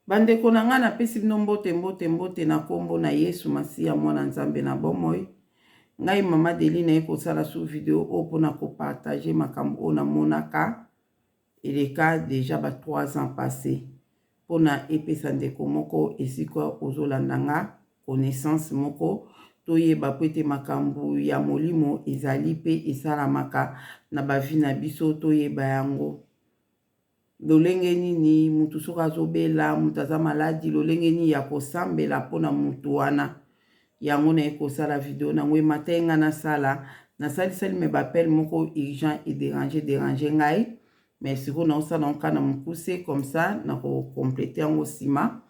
Bandeko na ngai, napesi bino mbote, mbote, mbote na nkombo na Yesu Masiya, mwana Nzambe na bomoi. Ngai Mama Deli naye kosala su video oyo mpona kopartage makambo oyo namonaka eleka deja ba 3 ans passe, mpona epesa ndeko moko esika ozolanda nga connaissance moko, toyeba po ete makambo ya molimo ezali mpe esalamaka na bavi na biso, toyeba yango. Lolenge nini mutu soki azobela, mutu aza maladi, lolenge nini ya kosambela mpona mutu wana. Yango naye kosala video nango emata ye ngai nasala, nasalisali me baappel moko urgent ederange derange ngai, mais sikoyo naosala yango kaka na mokuse, comme ça nakokomplete yango nsima.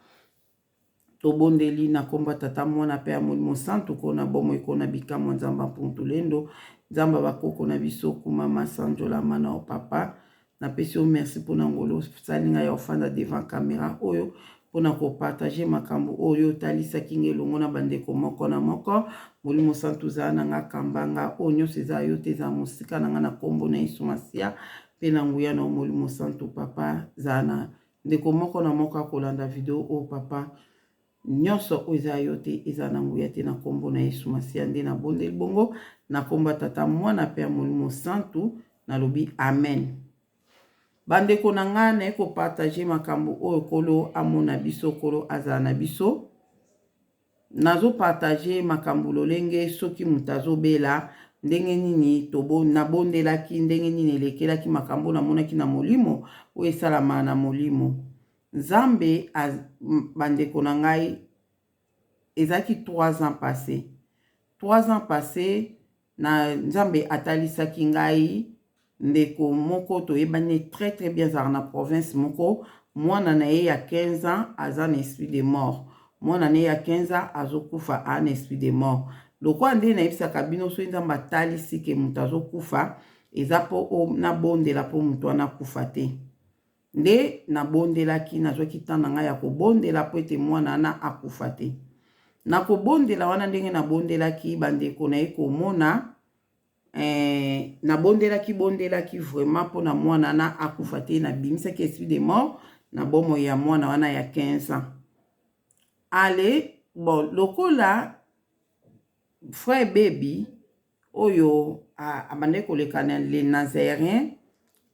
Tobondeli na kombo ya Tata, Mwana pe ya Molimo Santu, ko na bomoi ko na bikamwa, Nzambe ya Mpuntulendo, Nzambe ya bakoko na biso, kumama sanjolama na yo Papa. Napesi yo merci mpona ngolu osali ngai ya ofanda devant camera oyo mpona kopartage makambo oyo otalisaki ngai elongo na bandeko moko na moko. Molimo Santu zala na nga, kamba nga, oyo nyonso eza yo te, ezala mosika na nga na kombo na Yesu Masiya mpe na nguya na yo Molimo Santu. Papa, zala na ndeko moko na moko akolanda video oyo papa. Nyonso oyo eza yo te, eza na nguya te, na nkombo na Yesu Masiya nde nabondeli bongo, na nkombo ya Tata, Mwana mpe ya Molimo Santu, nalobi amen. Bandeko na ngai, naye kopartage makambo oyo Nkolo amona biso, Nkolo azala na biso. Nazo partage makambo lolenge soki moto azobela ndenge nini tobo, nabondelaki ndenge nini elekelaki makambo namonaki na molimo oyo esalama na molimo. Nzambe, bandeko na ngai, ezalaki 3 ans passé, 3 ans passé na Nzambe atalisaki ngai ndeko moko toyebani très très bien, azalaka na province moko. Mwana na ye ya 15 ans aza na esprit de mort. Mwana na ye ya 15 ans azokufa, aa na esprit de mort. Lokola nde nayebisaka bino, soki Nzambe atalisi ke moto azokufa, eza mpo nabondela mpo moto wana akufa te. Nde nabondelaki, nazwaki temps na ngai ya kobondela mpo ete mwana wana akufa te. Na kobondela wana, ndenge nabondelaki, bandeko, naye komona nabondelaki bondelaki vraiment mpona mwana wana akufa te. Nabimisaki esprit de mort na bomoi ya mwana wana ya 15 ans. Ale bon, lokola frère Baby oyo abandaki koleka na Le Nazarien,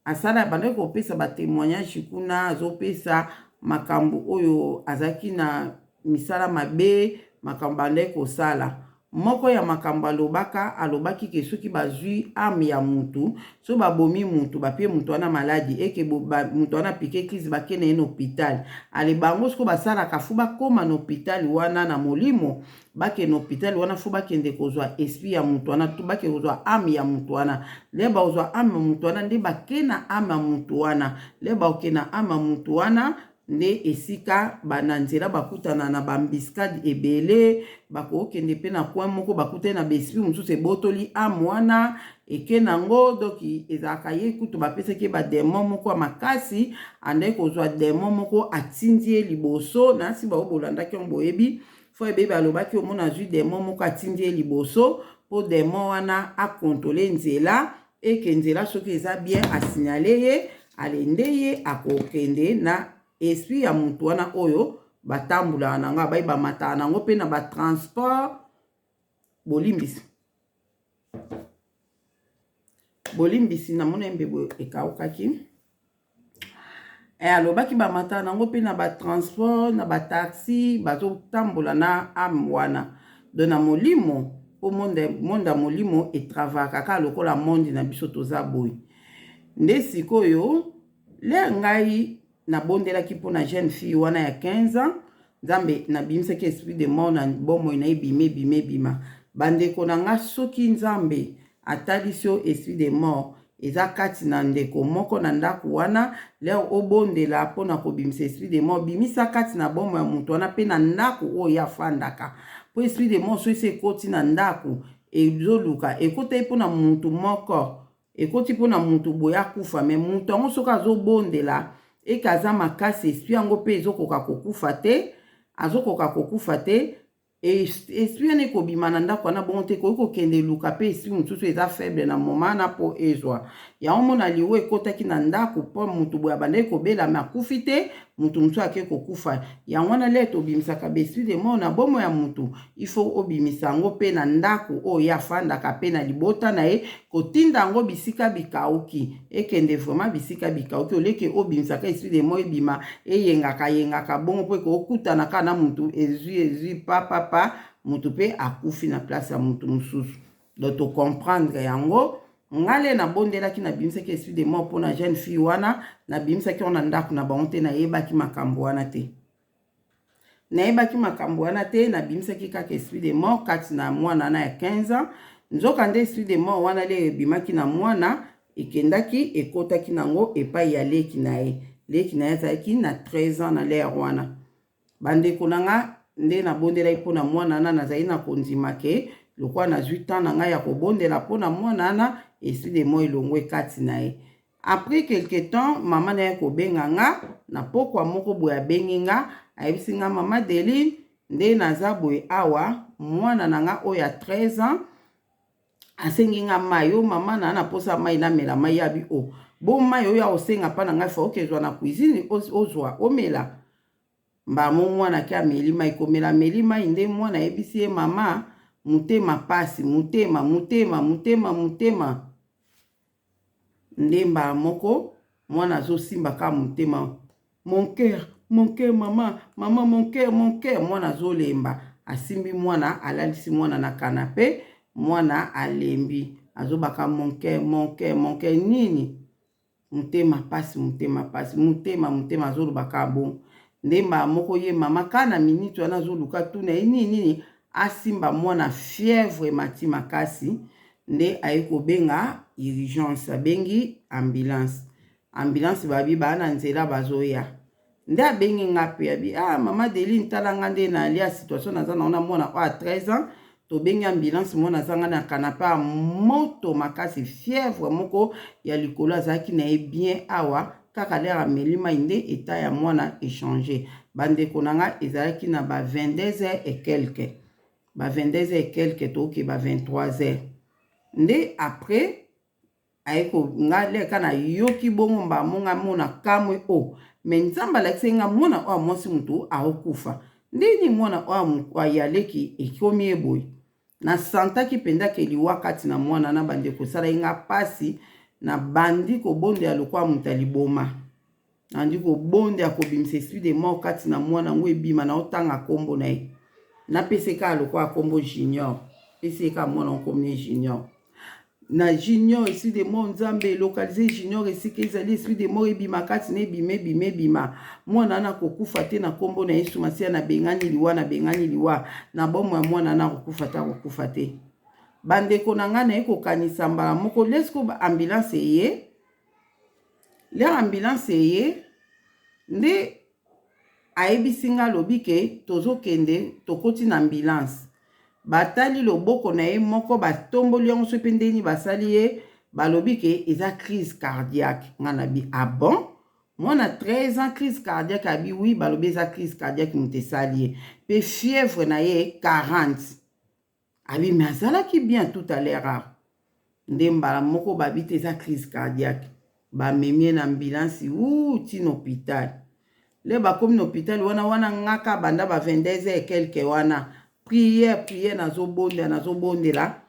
asala abandaki kopesa batémoignage kuna, azopesa makambo oyo azalaki na misala mabe, makambo bandaki kosala. Moko ya makambo alobaka, alobaki ke soki bazwi ame ya mutu, so babomi mutu, bapie mutu wana maladi eke mutu wana piqué crise, bakende ye na hôpital. Ale bango siko basalaka fu bakóma na hôpital wana na molimo, bakende hôpital wana fu bakende kozwa esprit ya mutu wana, to bakende kozwa ame ya mutu wana. Le bakozwa ame ya mutu wana, nde bake na ame ya mutu wana, le bakoke na ame ya mutu wana nde esika na nzela bakutana na baembuscade ebele. Bakokende mpe na coin moko, bakutani na baesprit mosusu, ebotoli ame wana, eke nango. Donc ezalaka ye kutu bapesaki ye badémon moko ya makasi, andaki kozwa démon moko, atindi ye liboso. Nasi bao bolandaki yango, boyebi fo ebebe alobaki, omona azwi démon moko, atindi ye liboso mpo démon wana akontrole nzela, eke nzela soki eza bien, asignale ye. Ale nde ye akokende na esprit ya motu wana oyo batambolaka nango, abai bamataka nango mpe na batransport. Bolimbisi, bolimbisi, namona mbebo ekaukaki. Alobaki bamataka nango mpe na batransport, na bataxi, bazotambola na ame wana. Donc na molimo, mpo monde ya molimo etravaka kaka lokola monde na biso toza boye. Nde sikoyo lere ngai nabondelaki mpona jeune fille wana ya 15 ans, Nzambe nabimisaki esprit de mort na bomoi na ye, ebima, ebima, ebima. Bandeko na nga, soki Nzambe atalisi yo esprit de mort eza kati na ndeko moko na ndako wana, lere obondela mpona kobimisa esprit de mort, bimisa kati na bomoi ya moto wana mpe na ndako oyo afandaka. Mpo esprit de mort soki ekoti na ndako, ezoluka ekota ye mpona motu moko, ekoti mpona motu boye akufa. Me motu yango soki azobondela eke aza makasi, esprit yango mpe ezokoka kokufa te, azokoka kokufa te. Esprit wana ekobima na ndako wana bongo te, ekoki kokende eluka mpe esprit mosusu eza faible na moma wana mpo ezwa yango. Mona liwa ekɔtaki na ndako mpo motu boye abandaki kobela me akufi te. Mutu mosusu ake kokufa. Yango wana lere tobimisaka ba esprit de mort na bomoi ya mutu, il faut obimisa yango mpe na ndako oyo ye afandaka mpe na libota na ye, kotinda yango bisika bikauki, ekende vraiment bisika bikauki, oleke obimisaka esprit de mort ebima eyengaka yengaka bongo, mpo ekokutana kaka na mutu, ezwi ezwi pa pa pa, mutu mpe akufi na place ya mutu mosusu. Donc to comprendre yango. Nga le nabondelaki, nabimisaki esprit de mort mpona jeune fille wana, nabimisaki yango na ndako na bango te. Nayebaki makambo wana te, nayebaki makambo wana te. Nabimisaki kaka esprit de mort kati na mwana wana ya 15 ans. Nzoka nde esprit de mort wana le ebimaki na mwana, ekendaki, ekotaki nango epai ya leki na ye. Leki na ye azalaki na 13 ans na l'heure wana. Bandeko na nga, nde nabondelaki mpo na mwana wana, nazali na kondima ke lokola nazwi temps na ngai ya kobondela mpo na mwana wana, esprit de mort elongwe kati na ye. Après quelque temps, mama na ye kobenga nga na pokwa moko boye. Abengi nga, ayebisi nga: "Mama Deline, nde naza boye awa, mwana na nga oyo ya 13 ans asengi nga mai. Oyo mama na posa mai, namela mai." Yabi o bo mai oyo akosenga mpa na ngai, fa okezwa na cuisine, ozwa omela. Mbamo mwana ke ameli mai, komela ameli mai, nde mwana ayebisi ye: "Mama, motema pasi, motema, motema, motema, motema." Nde mbala moko mwana azosimba kaka motema: "Mon cœur, mon cœur, mama, mama, mon cœur, mon cœur." Mwana azolemba, asimbi mwana, alalisi mwana na canapé. Mwana alembi, azobaka: "Mon cœur, mon cœur, mon cœur." Nini? Motema pasi, motema pasi, motema, motema, azolobaka bongo. Nde mbala moko ye mama kaka na minute wana azoluka tuna ye nini nini, asimba mwana, fièvre emati makasi. Nde aye kobenga urgence, abengi ambulance. Ambulance babi baa na nzela, bazoya. Nde abengi nga mpe, abi: "Ah, mama Deline, tala nga nde nalia situation naza nango na mwana oyo ya 13 ans. Tobengi ambulance, mwana azanga na canapé ya moto makasi, fièvre moko ya likolo. Azalaki na ye bien awa, kaka l'heure ameli mai nde état ya mwana echanger." Bandeko na nga, ezalaki na ba 22 heures et quelque, ba 22 heures et quelque, toke ba 23 heures. Nde après aye nga leka, nayoki bongo mbamo nga mona kamwe o me Nzambe alakisi nga mwana oyo mwasi, motu akokufa ndeni, mwana oyo ya leki ekomi ye boye. Nasantaki mpenza ke liwa kati na mwana na. Bandeko, esalaki nga mpasi. Nabandi kobondela lokola moto ya liboma, nandi kobondela kobimisa esprit de mort kati na mwana yango ebima. Na otanga nkombo na ye, napesi kaka lokola nkombo Junior, pesi ye kaka mwana nkombo Junior. Na Junior, esprit de mort, Nzambe, localiser Junior esika ezali. Esprit de mort ebima kati na, ebima, ebima, ebima. Mwana wana akokufa te na nkombo na Yesu Masiya. Nabengani liwa, nabengani liwa na bomoi ya mwana wana, akokufa te, akokufa te. Bandeko na ngai, naye kokanisa mbala moko lesko ambulance eye. L'heure ambulance eye, nde ayebisi nga, alobi ke tozokende, tokoti na ambulance, batali loboko na ye moko, batomboli yango so mpe ndeni basali ye, balobi ke eza crise cardiaque. Nga na bi: "Ah bon, mwana 13 ans, crise cardiaque?" Abi: "Oui." Balobi eza crise cardiaque moto esali ye, mpe fièvre na ye 40. Abi: "Mais azalaki bien tout à l'heure." Ah, nde mbala moko babi te eza crise cardiaque. Bamemi ye na ambulance ntina hôpital. Le bakomi na hôpital wana, wana ngaka banda ba 22 heures quelque wana, prière, prière, nazobondela, nazobondela.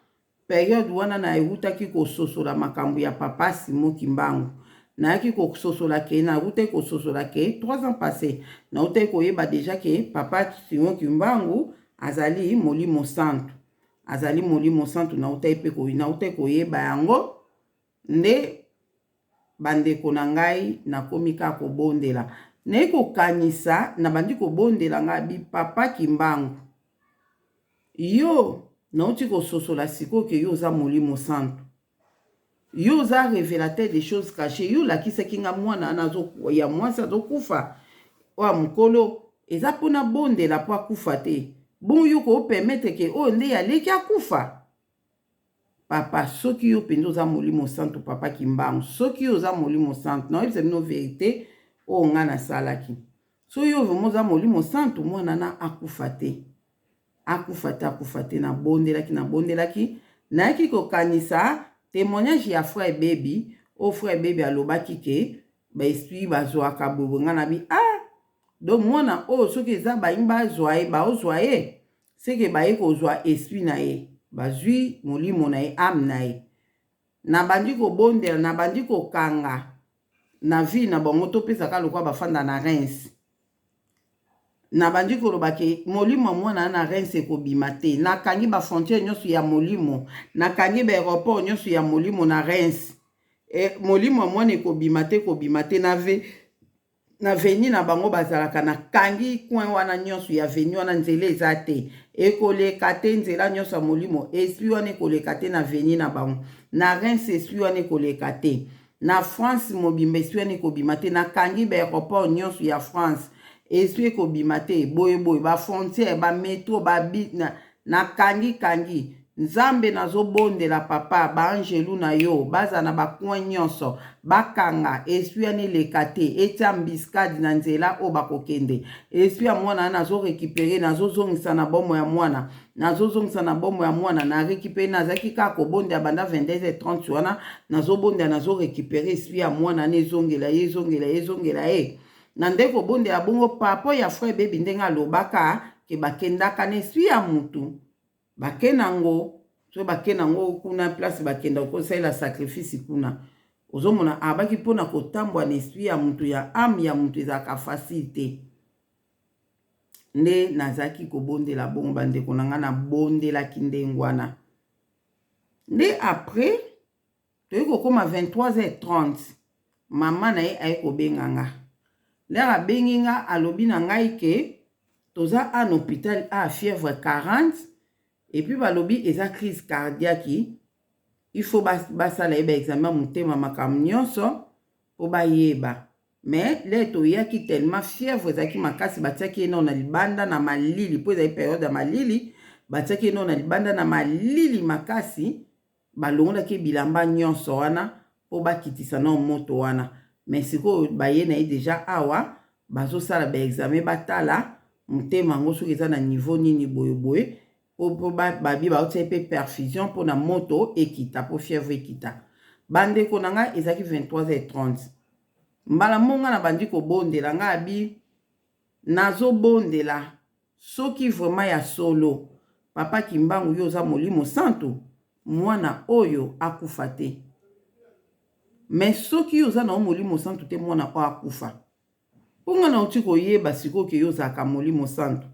Période wana naewutaki kososola makambo ya papa Simo Kimbangu. Nayaki kososola ke, nautaki kososola ke 3 ans passé, nautaki koyeba déjà ke papa Simo Kimbangu azali molimo santu, azali molimo santu. Nautaki mpe, nautaki koyeba yango. Nde bandeko na ngai, nakomi kaka kobondela, naye kokanisa, nabandi kobondela. Ngai bi: "Papa Kimbangu, yo nauti kososola sikoyo ke yo oza molimo santu, yo oza révélateur des choses cachées. Yo olakisaki nga mwana wana ya mwasi azokufa, oyo mokolo eza mpona bondela mpo akufa te. Bongo yo koopermettre ke oyo nde aleki akufa? Papa, soki yo mpenza oza molimo santu, papa Kimbangu, soki yo oza molimo santu, naoyebisa bino vérité oyo ngai nasalaki. Soki yo vraiment oza molimo santu, mwana na akufa te, akufa te, akufa te." Nabondelaki, nabondelaki, nayaki kokanisa témoignage ya frère Bebi, oyo frère Bebi alobaki ke baesprit bazwaka boye. Ngai na bi: "Ah." Donc mwana oyo soki eza balingi bazwa ye, baozwa ye, seke baye kozwa esprit na ye, bazwi molimo na ye, ame na ye. Nabandi kobondela, nabandi kokanga na vie na bango, topesaka lokola bafanda na Reims. Nabandi koloba ke molimo ya mwana na Reims ekobima te. Nakangi bafrontière nyonso ya molimo, nakangi baaéroport nyonso ya molimo na Reims. E, molimo ya mwana ekobima te, ekobima te. Na ve na avenue na bango bazalaka, nakangi coin wana nyonso ya avenue wana, nzela eza te, ekoleka te. Nzela nyonso ya molimo, esprit wana ekoleka te na avenue na bango na Reims. Esprit wana ekoleka te na France mobimba, esprit wana ekobima te. Nakangi baaéroport nyonso ya France, esprit ekobima te. Boyeboye bafrontière, bamétro, babi, nakangi kangi. Nzambe, nazobondela papa, baangelu na yo baza na bacoin nyonso, bakanga esprit wana eleka te, etia embuscade na nzela oyo bakokende. Esprit ya mwana wana nazorécupérer, nazozongisa na bomoi ya mwana, nazozongisa na bomoi ya mwana, na récupérer. Nazalaki kaka kobondela banda 22h30 wana, nazobondela, nazorécupérer esprit ya mwana wana, ezongela ye, ezongela ye, ezongela ye. Na nde kobondela bongo papa ya frère Bebi, ndenge alobaka ke bakendaka na esprit ya mutu, bake nango, so bake nango kuna place bakenda kosalela sacrifice kuna. Ozomona, abaki mpona kotambwa na esprit ya mutu, ya âme ya mutu, ezalaka facile te. Nde nazalaki kobondela bongo, bandeko na ngai, nabondelaki ndenge wana. Nde après toyei kokóma 23h30, mama na ye aye kobenga nga. L'heure abengi nga, alobi na ngai ke toza na hôpital, a fièvre 40 et puis balobi eza crise cardiaque, il faut basala ye baexamen motema, makambo nyonso mpo bayeba. Mais l'heure toyaki, tellement fièvre ezalaki makasi, batiaki ye nano na libanda na malili, mpo ezali période ya malili. Batiaki ye nano na libanda na malili makasi, balongolaki bilamba nyonso wana mpo bakitisa nano moto wana. Mais sikoyo baye na ye déjà awa, bazosala baexamen, batala motema yango soki eza na niveau nini, boyeboye, mpo babi baotia mpe perfusion mpona moto ekita, mpo fièvre ekita. Bandeko na ngai, ezalaki 23h30. Mbala mo ngai na bandi kobondela, ngai abi nazobondela: soki vraiment ya solo, papa Kimbangu, yo oza molimo santu, mwana oyo akufa te. Mais soki yo oza na yo molimo santu te, mwana oyo akufa. Mpo ngai nauti koyeba sikoyo ke yo ozalaka molimo santu,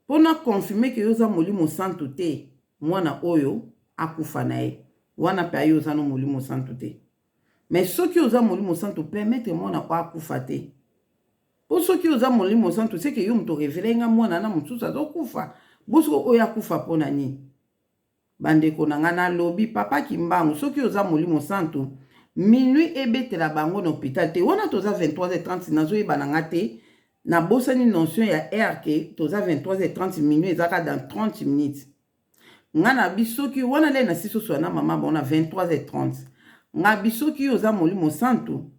mpona confirmer ke yo oza molimo santu te, mwana oyo akufa na ye wana mpe aye oza no molimo santu te. Mais soki oza molimo santu, permettre mwana oyo akufa te. Mpo soki oza molimo santu, seke yo moto révéler nga mwana na mosusu azokufa. Bosiko oyo akufa mpo na nini? Bandeko na ngai, nalobi: papa Kimbangu, soki oza molimo santu, minuit ebetela bango na hôpital te. Wana toza 23h30, nazoyeba na nga te, nabosani notion ya heure ke toza 23h30, minuit ezaka dans 30 minutes. Nga na bi soki wana le na sisi na mama bango na 23h30, nga bi soki oza molimo santu,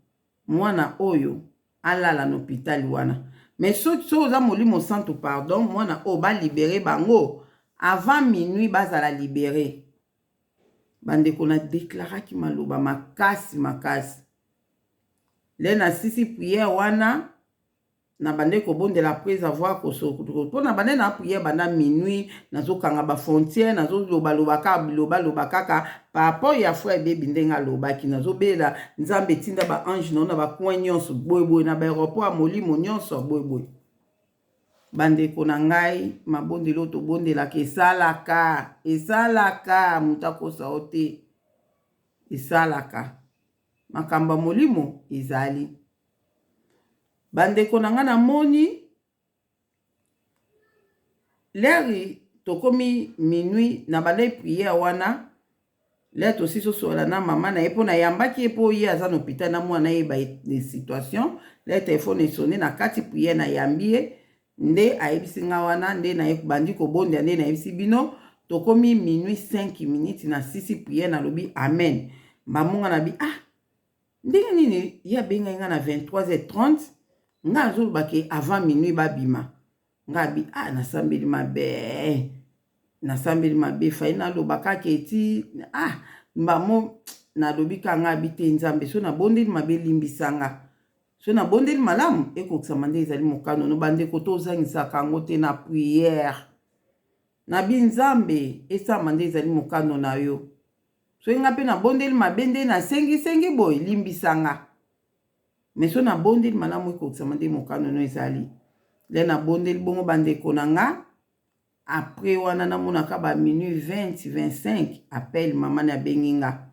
mwana oyo alala na hôpital wana. Mais soki soki oza molimo santu, pardon, mwana oyo balibérer bango avant minuit, bazala libéré. Bandeko, nadéclaraki maloba makasi makasi. Le nasisi prière wana, na bande kobondela après avoir mpo na bande na prière banda minuit, nazokanga bafrontière, nazolobaloba kaka, bilobaloba kaka par rapport ya frère Bebi ndenge alobaki. Nazobela Nzambe, etinda baange nao na bacoin nyonso boyeboye, na baaéroport ya molimo nyonso boyeboye. Bandeko na ngai, mabondeli oyo tobondelaka esalaka, esalaka. Moto akosa o te, esalaka. Makambo ya molimo ezali. Bandeko na ngai, namoni l'heure tokomi minuit, na bandai prière wana, l'heure tosi sosola na mama na ye, mpo nayambaki ye, mpo ye aza na hôpital na mwana yeba situation. L'heure téléphone esonner na kati prière, nayambi ye, nde ayebisi nga wana, nde nabandi kobondela. Nde nayebisi bino, tokomi minuit 5 minutes, na sisi prière, nalobi amen. Bamonga na bi: ah, ndenge nini ye abengai nga na 23h30, nga azoloba ke avant minuit babima? Nga abi: ah, nasambeli mabe, nasambeli mabe, fai naloba kaka eti ah, mbamo nalobi ka. Nga abi te, Nzambe, so nabondeli mabe, elimbisanga. Soki nabondeli malamu, ekokisama nde ezali mokano no. Bandeko, tozangisaka yango te na prière. Nabi Nzambe, esalama nde ezali mokano na yo. Soki nga mpe nabondeli mabe nde nasengisengi boye, limbisa nga. Mais soki nabondeli malamu, ekokisama nde mokano no ezali. Le nabondeli bongo, bandeko na nga, après wana namonaka ba minuit 20 25 appel. Mama ni abengi nga,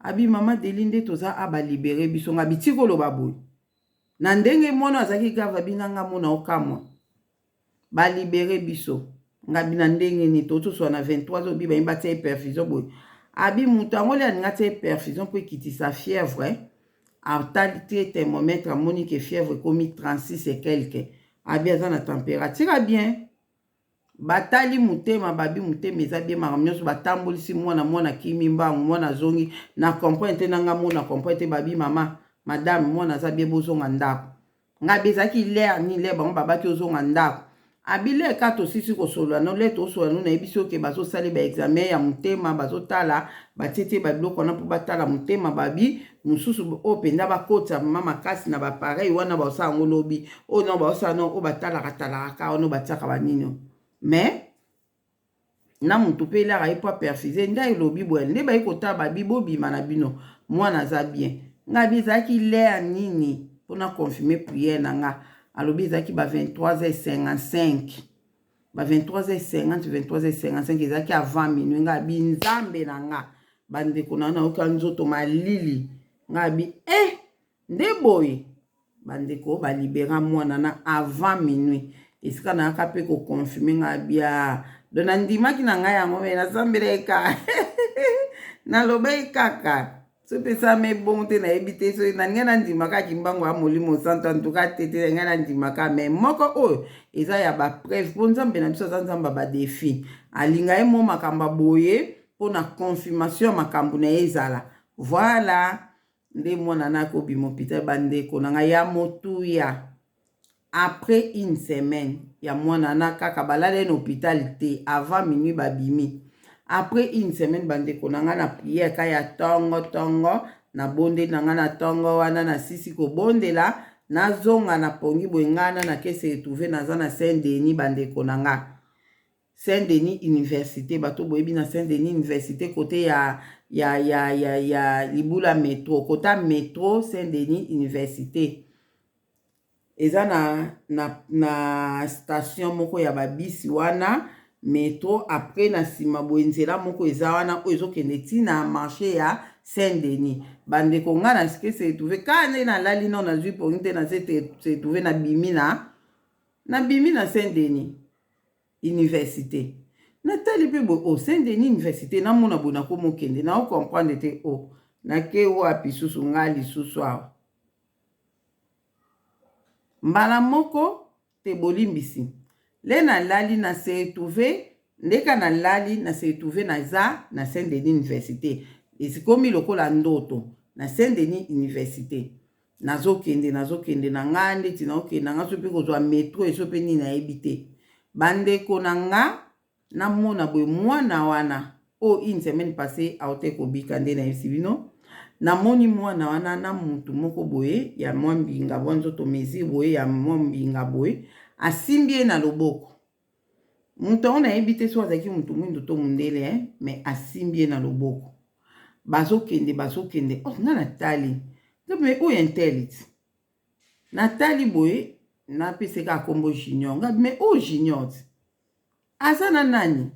abi: "Mama Deli, nde toza a balibérer biso." Nga biti koloba boye na ndenge mwana azalaki grave, abi nga mona okamwa, balibérer biso. Nga bi: "Na ndenge nini?" Totoswa na 23, obi bayimbi batia ye perfusion boye. Abi moto yango le alinga atia ye perfusion mpo ekitisa fièvre. Atali te thermomètre, amoni ke fièvre ekomi 36 et quelque. Abi aza na température ya bien. Batali motema, babi motema eza bien, makambo nyonso. Batambolisi mwana, mwana kimi mbangu, mwana azongi na comprendre te, nanga mona comprendre te. Babi: "Mama, madame, mwana aza bien, bozonga ndako." Ngai bi: "Ezalaki l'heure nini l'heure bango babaki ozonga ndako?" Abi: "L'heure ka tosisi kosolola no, l'heure tosolola no, nayebi soki bazosala baexamen ya motema, bazotala, batie tie babiloko wana mpo batala motema. Babi mosusu oyo mpenza bakotisa ma makasi na baappareil wana, baosala yango lobi. Oyo no baosala no, oyo batalaka talaka wana, oyo batiaka banini. Mais na motu mpe elaka ye mpo aperfuser nde elobi boye nde baye kotala. Babi bobima na bino, mwana aza bien." Ngai bi: "Ezalaki l'heure nini mpona confirmer prière na nga?" Alobi ezalaki ba 23h55, ba 23h50, 23h55, ezalaki avant minuit. Ngai abi: "Nzambe na nga!" Bandeko na nga, nayoka nzoto malili. Ngai abi: "E nde boye, bandeko, balibéra mwana na avant minuit." Esika nayaka mpe koconfirmer, ngai abia donc nandimaki na ngai yango, me nasambela ye kaka, naloba ye kaka so mpe esama ebongo te. Nayebi te so na ngai nandimaka kimbango ya Molimo Santo antuka te te, ngai nandimaka. Mais moko oyo eza ya bapreuve, mpo Nzambe na biso aza Nzambe ya badéfis, alinga ye mo makambo ya boye mpona confirmation ya makambo na ye ezala. Voilà nde mwana na akobima hôpital, bandeko na ngai ya motuya. Après une semaine ya mwana na kaka balala ye na hôpital te, avant minuit babimi. Après une semaine, bandeko na ngai, na prière ka ya ntongo ntongo, nabondeli na ngai na ntongo wana, nasisi kobondela, nazonga na pongi boye, ngai na nakese retrouver naza na Saint Denis. Bandeko na nga, Saint Denis Université, bato boyebi na Saint Denis Université, côté ya libula métro, côté métro Saint Denis Université, eza na station moko ya babisi wana métro. Après na nsima boye, nzela moko eza wana oyo ezokende ntina marché ya Saint Denis. Bandeko, ngai na sike se retrouver kaka nde nalali nao, nazwi pongi te, na se retrouver nabimi na Saint Denis Université. Natali mpe boye: "O, Saint Denis Université." Namona boye, nakomokende, naocomprendre te: "O, nake wapi susu ngai lisusu awa?" Mbala moko te, bolimbisi, le nalali, na se retrouver ndeka nalali, na se retrouver naza na Saint Denis Université. Esikomi lokola ndoto. Na Saint Denis Université nazokende, nazokende na ngai ndeti naokende na ngai so mpe kozwa métro, eso mpe nini, nayebi te. Bandeko na nga, namona boye mwana wana oyo une semaine passée aote kobika. Nde nayebisi bino, namoni mwana wana na mutu moko boye ya mwa mbinga, mwa nzoto mesure boye, ya mwa mbinga boye, asimbi ye na loboko. Moto yango nayebi te so azalaki motu mwindu to mondele, eh? Mais asimbi ye na loboko, bazokende, bazokende. Oh, nga natali, me oyo un tel ti natali boye, napesi kaka nkombo Junior. Nga: "Mais oyo Junior ti aza na nani?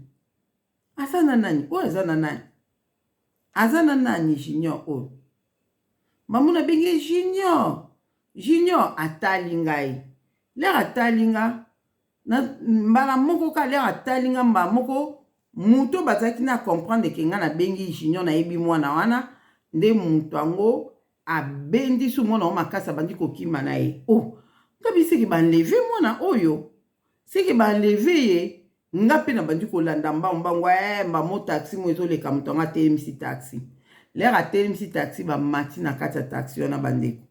Aza na nani oyo? Aza na nani? Aza na nani Junior oyo?" Bamona abenge Junior. Junior atali ngai. L'heure atali nga na mbala moko ka, l'heure atali nga mbala moko, moto bazalaki na comprendre ke nga nabengi Junior, nayebi mwana wana. Nde moto yango abendisi mwana oyo makasi, abandi kokima na ye. Oh, nga bisiki baenlever mwana oyo, siki baenlever ye. Nga mpe nabandi kolanda mbangu mbangu. Mbamo taxi mo ezoleka, moto yango atelemisi taxi. L'heure atelemisi taxi, bamati na kati ya taxi wana. Bandeko,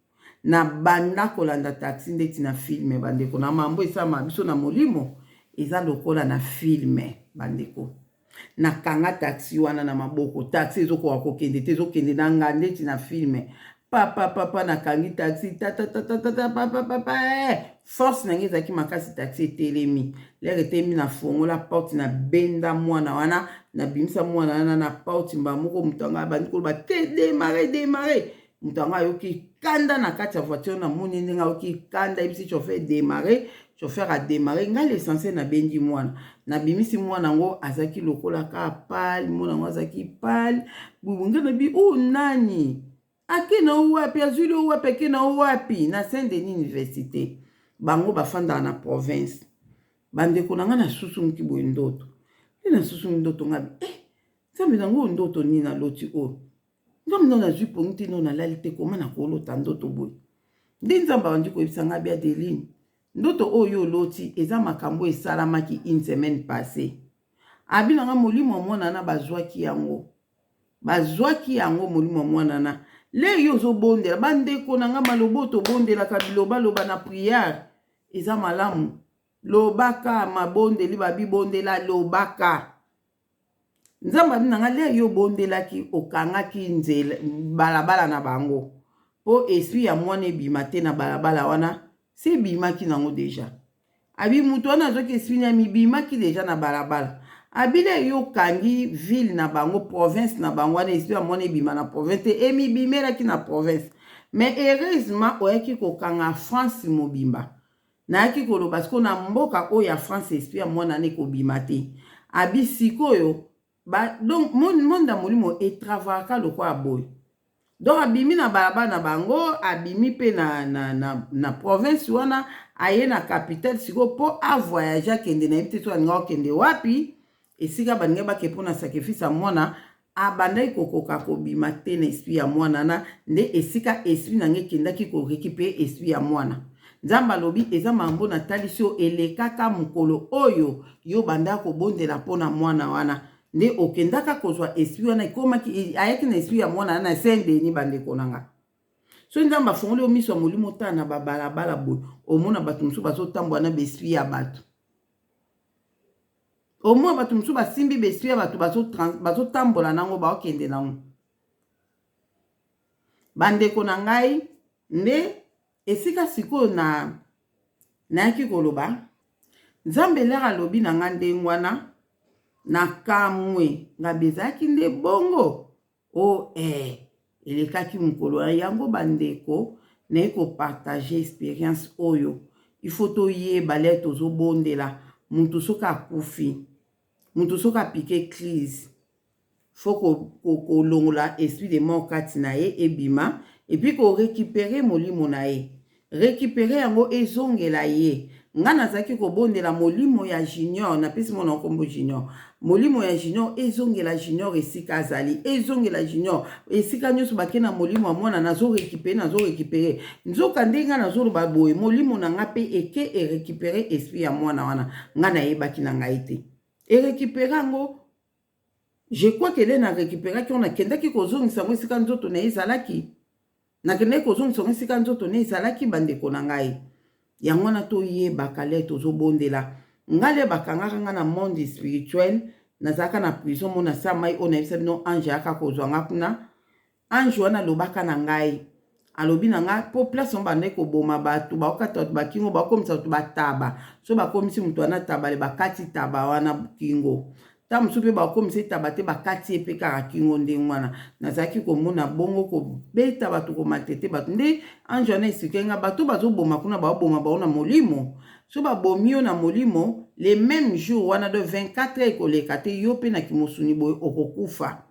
na banda kolanda taxi ndeti na film. Bandeko, na mambo esalama biso na molimo eza lokola na film. Bandeko, nakanga taxi wana na maboko, taxi ezokoka kokende te, ezokende na nga ndeti na film. Papa papa nakangi taxi tatatatata papa papa eh. Force na ngai ezalaki makasi, taxi etelemi. Lere etelemi, nafongola porte, nabenda mwana wana, nabimisa mwana wana na porte mbala moko. Moto yango abandi koloba te, démarre, démarre. Moto yango ayoki kanda na kati ya voiture, namoni ndenge ayoki kanda, ayebisi chauffeur démarre. Chauffeur adémarre. Ngai l'essentiel nabendi mwana, nabimisi mwana yango, azalaki lokola kaka pâle. Mwana yango azalaki pâle bubu. Ngai nabi oyo nani ake na o wapi, azwili o wapi, ake na o wapi? Na Saint Denis Université, bango bafandaka na province. Bandeko na ngai, nasusumuki boye ndoto nde nasusumi ndoto. Ngai eh, Nzambe nango, oyo ndoto nini naloti oyo? Nzambe, no nazwi pongi te, no nalali te, koma nakolota ndoto boye? Nde Nzambe abandi koyebisa ngai bi: "Adeline, ndoto oyo oloti eza makambo esalamaki une semaine passée." Abi na nga molimo ya mwana na bazwaki yango, bazwaki yango molimo ya mwana na le yo ozobondela. Bandeko na nga, maloba oyo tobondelaka, bilobaloba na prière eza malamu. Lobaka mabondeli, babibondela, lobaka. Nzambe abi na nga le yo obondelaki, okangaki nzela balabala na bango mpo esprit ya mwana ebima te na balabala wana. Se ebimaki nango déjà. Abi moto wana azwaki esprit na mibimaki déjà na balabala. Abile yo okangi ville na bango, province na bango wana, esprit ya mwana ebima na province te, emibimelaki na province. Mais heureusement oyaki kokanga France mobimba. Nayaki koloba sikoyo na mboka oyo ya France, esprit ya mwana wana ekobima te. Abi sikoyo ba, donc monde ya molimo etravaka lokola boye. Donc abimi na balabala na bango, abimi mpe na province wana, aye na capitale sikoyo mpo avoyage, akende. Nayebi te so alinga okende wapi, esika balingi bake mpona sacrifice ya mwana. Abandaki kokoka kobima te na esprit ya mwana na nde esika esprit na ngai ekendaki korécupérer esprit ya mwana. Nzambe alobi eza makambo natalisi yo elekaka mokolo oyo yo banda kobondela mpona mwana wana, nde okendaka kozwa esprit wana, ekomaki, ayaki na esprit ya mwana wana na Saint Denis. Bandeko na nga, soki Nzambe afongoli yo miso ya molimo, otala na babalabala boye, omona bato mosusu bazotambola na baesprit ya bato, omona bato mosusu basimbi baesprit ya bato, bazotambola nango, baokende nango. Bandeko na ngai, nde esika sikoyo na nayaki koloba, Nzambe lere alobi na ngai ndenge wana, nakamwe. Ngabi ezalaki nde bongo o eh, elekaki mokolo wana yango. Bandeko, naye kopartager expérience oyo. Il faut toyeba le tozobondela mutu soki akufi, mutu soki apiquer crise, faut kolongola esprit de mort kati na ye, ebima, et puis korécupérer molimo na ye, récupérer yango, ezongela ye. Nga nazalaki kobondela molimo ya Junior, napesi mwana nkombo Junior, molimo ya Junior ezongela Junior esika azali, ezongela Junior esika nyonso bake na molimo ya mwana. Nazorécupérer, nazorécupérer. Nzoka nde nga nazoloba boye, molimo na nga mpe eke erécupérer esprit ya mwana wana. Nga nayebaki na ngai te, erécupérer yango. Je crois que le na récupéraki yango, nakendaki kozongisa yango esika nzoto na ye ezalaki, nakendaki kozongisa yango esika nzoto na ye ezalaki. Bandeko na ngai, yango wana toyebaka le tozobondela. Ngai le bakangaka nga na monde spirituel, nazalaka na prison mo na sa mai oyo nayebisa bino. Ange ayaka kozwa nga kuna. Ange wana alobaka na ngai, alobi na ngai mpo place yango bandaki koboma bato, baokata bato bakingo, bakomisa bato bataba. So bakomisi moto wana taba, le bakati taba wana kingo. Ntango mosusu mpe bakomisa etaba te, bakati ye mpe kaka kingo. Ndenge wana nazalaki komona bongo, kobeta bato, komaltraiter bato. Nde ange wana expliquer nga bato bazoboma kuna, baoboma bango na molimo. So babomi yo na molimo, le même jour wana de 24 heures ekoleka te, yo mpe na kimosuni boye okokufa,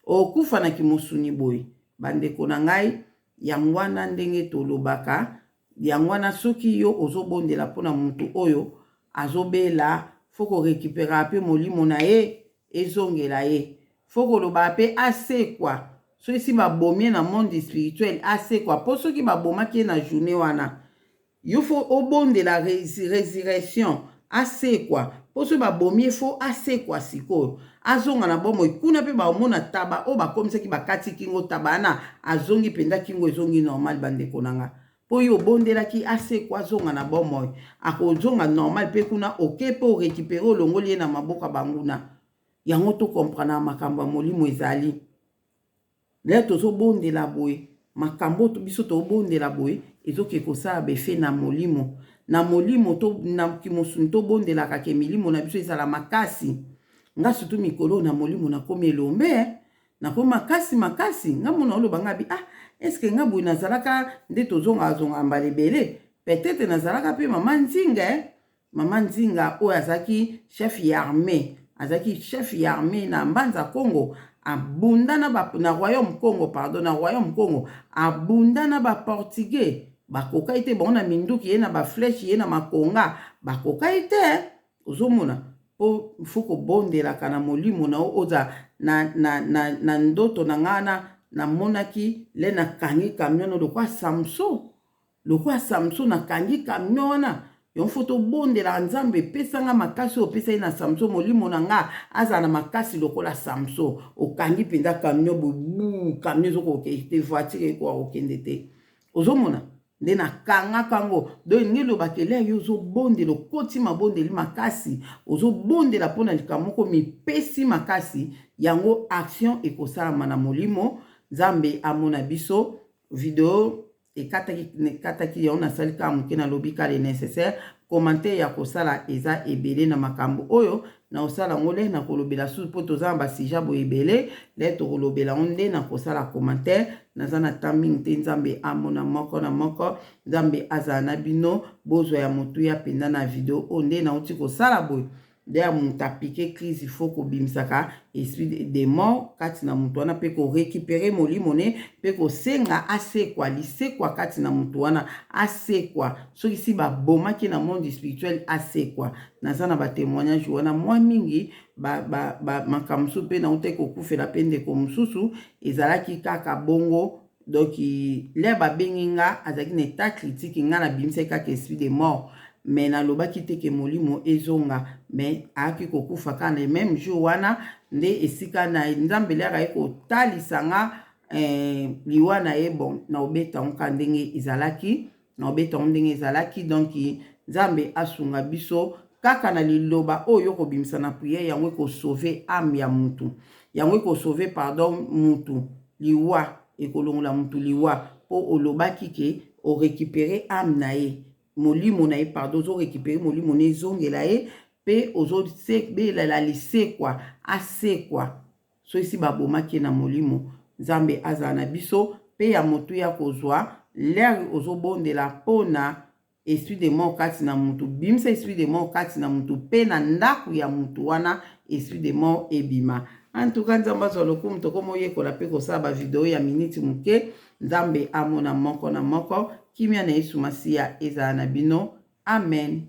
okufa na kimosuni boye. Bandeko na ngai, yango wana ndenge tolobaka yango wana, soki yo ozobondela mpona motu oyo azobela, faut korécupérer mpe molimo na ye, ezongela ye. Faut koloba mpe asekwa. Soki esi babomi ye na monde spirituel, asekwa. Mpo soki babomaki ye na journée wana, yo faut obondela résurrection, asekwa. Mpo soki babomi ye, faut asekwa sikoyo, azonga na bomoi. Kuna mpe baomona taba oyo bakomisaki, bakati kingo taba wana, azongi mpenza, kingo ezongi normal. Bandeko na nga, mpo yo obondelaki asekwa, azonga na bomoi, akozonga normal mpe kuna oke mpe orécupérer, olongoli ye na maboko ya banguna. Yango tocomprendre makambo ya molimo ezali. Lelo tozobondela boye. Makambo oyo biso tobondela boye ezoke kosala befe na molimo. Na molimo to na kimosuni tobondelaka ke milimo na biso ezala makasi. Nga surtout mikolo oyo na molimo nakomi elombe eh. Nakomi makasi makasi. Nga mona oloba nga bi ah est ce que nga boye nazalaka nde tozongaka zongaka mbala ebele. Peut-etre nazalaka pe mama Nzinga eh. Mama Nzinga oyo azalaki chef ya armee, azalaki chef ya armee na Mbanza Kongo, abunda na ba na royaume Kongo pardon, na royaume Kongo, abunda na ba portugais, bakokaki te bango na minduki, ye na ba flèche, ye na makonga, bakokaki te. Ozomona po faut kobondelaka na molimo na yo oza na, na, na, na ndoto na ngai wana namonaki le nakangi camion no lokola Samson. Lokola Samson akangi camion wana, yango faut tobondelaka Nzambe, pesa nga makasi oyo opesaki na Samson, molimo na nga azala na makasi lokola Samson. Okangi mpenza camion boye buu, camion ezokoka kokende te, voiture ekoka kokende te. Ozomona nde nakangaka yango. Donc elingi eloba ke lere yo ozobondela, okoti mabondeli makasi, ozobondela mpo na likambo moko, mipesi makasi, yango action ekosalama na molimo. Nzambe amona biso. Video ekataki ekataki yango nasali kaka moke, nalobi kaka le nécessaire. Commentaire ya kosala eza ebele na makambo oyo nakosala yango le nakolobela susu, mpo toza na basujet boye ebele le tokolobela yango nde nakosala commentaire. Naza na temps mingi te. Nzambe amona moko na moko, Nzambe azala na bino. Bozwa ya motuya mpenza na video oyo nde nauti kosala boye. D'ailleurs moto apike crise, il faut kobimisaka esprit de mort kati na moto wana, mpe korécupérer molimo ne, mpe kosenga asekwa, lisekwa kati na moto wana, asekwa. Soki si babomaki na monde spirituel, asekwa. Naza na batémoignage wana mwa mingi, makambo mosusu mpe nautaki kokufela mpe ndeko mosusu ezalaki kaka bongo. Donc l'heure babengi nga, azalaki na état critique, nga nabimisaki kaka esprit de mort, mais nalobaki te ke molimo ezonga, mais ayaki kokufa kaka na même jour wana. Nde esika na Nzambe l'heure aye kotalisa nga liwa na ye, bon, na obeta yango kaka ndenge ezalaki, na obeta yango ndenge ezalaki. Donc Nzambe asunga biso kaka na liloba oyo kobimisa na prière, yango ekosauve âme ya mutu, yango ekosauve, pardon, mutu liwa, ekolongola mutu liwa, mpo olobaki ke orécupérer âme na ye, molimo na ye, pardon, ozorécupérer molimo na ezongela ye, mpe ozobelela lisekwa, asekwa soki si babomaki ye na molimo. Nzambe azala na biso. Mpe ya motu ya kozwa l'heure ozobondela mpona esprit de mort kati na mutu, bimisa esprit de mort kati na mutu mpe na ndako ya mutu wana, esprit de mort ebima. En tout cas, Nzambe azwa lokumu. Tokomoyekola mpe kosala bavideo ya miniti moke. Nzambe amona moko na moko. Kimia na Yesu Masiya ezala na bino. Amen.